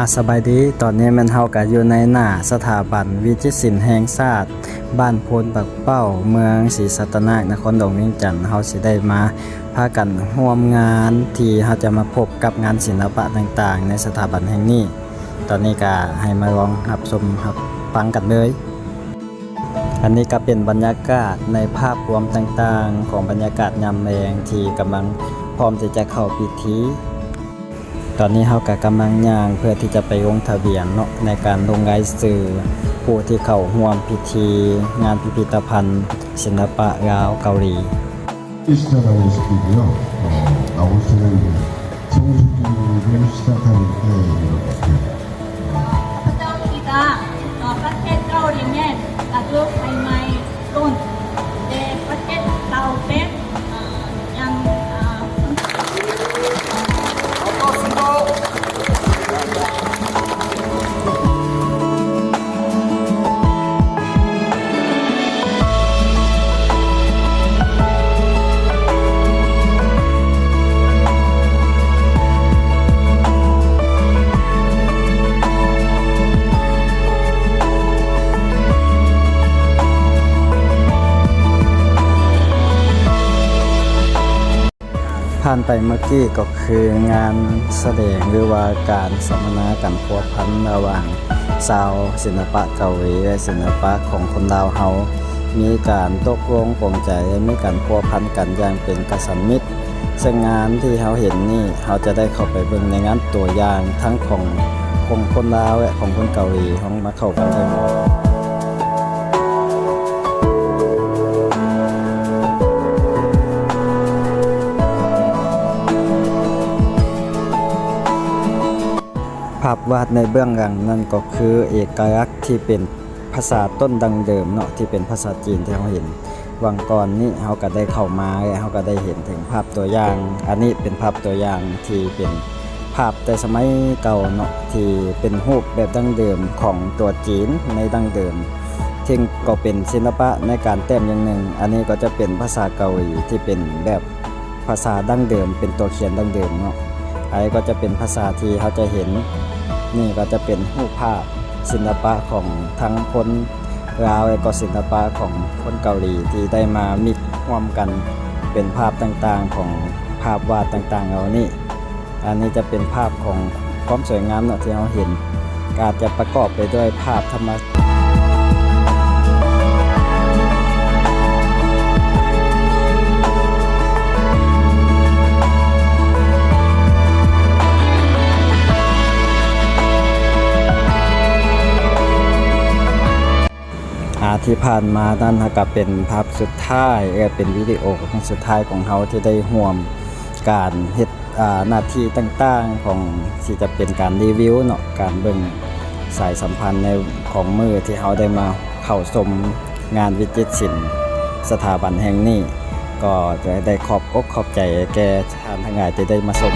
ອາ ສະບາຍດີ, ຕອນນີ້ແມ່ນເຮົາກະຢູ່ໃນໜ້າສະຖາບັນວິຈິດສິນແຫ່ງຊາດ ບ້ານໂພນປາກເປົ້າ ເມືອງສີສັດຕະນາກ ນະຄອນຫຼວງວຽງຈັນ. ເຮົາຊິໄດ້ມາພາກັນຮ່ວມງານທີ່ເຮົາຈະມາພົບກັບງານສິລະປະຕ່າງໆໃນສະຖາບັນແຫ່ງນີ້. ຕອນນີ້ກະໃຫ້ມາລອງຮັບຊົມຮັບຟັງກັນເລີຍ. ອັນນີ້ກໍເປັນບັນຍາກາດໃນພາບລວມຕ່າງໆຂອງບັນຍາກາດຍາມແລງທີ່ກຳລັງພ້ອມທີ່ຈະເຂົ້າພິທີ. ຕອນນີ້ເຮົາກໍກຳລັງຍ່າງເພື່ອທີ່ຈະໄປລົງທະບຽນເນາະ ໃນການລົງລາຍຊື່ຜູ້ທີ່ເຂົ້າຮ່ວມພິທີງານພິພິທະພັນສິລະປະລາວເກົາຫຼີ. Esta la despidió a Australia. Somos aquí de esta carretera de la pasión. ຂ້າພະເຈົ້າທີ່ຈະເອົາປະເທດເກົາຫຼີແມ່ນກະຄືໄຟໄໝ້ຕົ້ນ ແຕ່ປະເທດລາວເປັນ ເອີ່ ຍັງ ເອີ່ ຜ່ານໄປເມື່ອກີ້ກໍຄືງານສະແດງ ຫຼືວ່າການສຳມະນາການພົວພັນລະຫວ່າງຊາວສິລະປະເກົາຫຼີ ແລະ ສິລະປະຂອງຄົນລາວເຮົາ ມີການຕົກລົງປົງໃຈ ແລະ ມີການພົວພັນກັນຢ່າງເປັນກະສັນມິດ. ເຊິ່ງງານທີ່ເຮົາເຫັນນີ້ ເຮົາຈະໄດ້ເຂົ້າໄປເບິ່ງໃນງານຕົວຢ່າງ ທັງຂອງ ຂອງຄົນລາວ ແລະ ຂອງຄົນເກົາຫຼີ ເຮົາມາ ເຂົ້າກັນເຖິງ ພາບວາດໃນເບື້ອງຫຼັງນັ້ນກໍຄືເອກະລັກທີ່ເປັນພາສາຕົ້ນດັ້ງເດີມເນາະ ທີ່ເປັນພາສາຈີນທີ່ເຮົາເຫັນ. ຫວ່າງກ່ອນນີ້ເຮົາກໍໄດ້ເຂົ້າມາ ແລະ ເຮົາກໍໄດ້ເຫັນເຖິງພາບຕົວຢ່າງ. ອັນນີ້ເປັນພາບຕົວຢ່າງທີ່ເປັນພາບແຕ່ສະໄໝເກົ່າເນາະ ທີ່ເປັນຮູບແບບດັ້ງເດີມຂອງຕົວຈີນໃນດັ້ງເດີມ ເຊິ່ງກໍເປັນສິລະປະໃນການແຕ້ມຢ່າງໜຶ່ງ. ອັນນີ້ກໍຈະເປັນພາສາເກົາຫຼີທີ່ເປັນແບບ ພາສາດັ້ງເດີມ ເປັນຕົວຂຽນດັ້ງເດີມເນາະ. ອັນນີ້ກໍຈະເປັນພາສາທີ່ເຮົາຈະເຫັນ. ນີ້ກໍຈະເປັນຮູບພາບສິລະປະຂອງທັງຄົນລາວ ແລະ ກໍສິລະປະຂອງຄົນເກົາຫຼີ ທີ່ໄດ້ມາມິກຮ່ວມກັນ ເປັນພາບຕ່າງໆຂອງພາບວາດຕ່າງໆເຫຼົ່ານີ້. ອັນນີ້ຈະເປັນພາບຂອງຄວາມສວຍງາມເນາະ ທີ່ເຮົາເຫັນ ກໍອາດຈະປະກອບໄປດ້ວຍພາບທຳມະ ອາ ທີ່ຜ່ານມານັ້ນ ກໍເປັນພາບສຸດທ້າຍ ແລະ ເປັນວິດີໂອຄັ້ງສຸດທ້າຍຂອງເຮົາທີ່ໄດ້ຮ່ວມການເຮັດ ອາ ໜ້າທີ່ຕ່າງໆຂອງ ທີ່ຈະເປັນການຣີວິວເນາະ ການເບິ່ງສາຍສຳພັນໃນຂອງມື້ທີ່ເຮົາໄດ້ມາເຂົ້າຊົມງານວິຈິດສິນສະຖາບັນແຫ່ງນີ້ ກໍຈະໄດ້ຂອບອົກຂອບໃຈແກ່ທ່ານທັງຫຼາຍທີ່ໄດ້ມາຊົມ.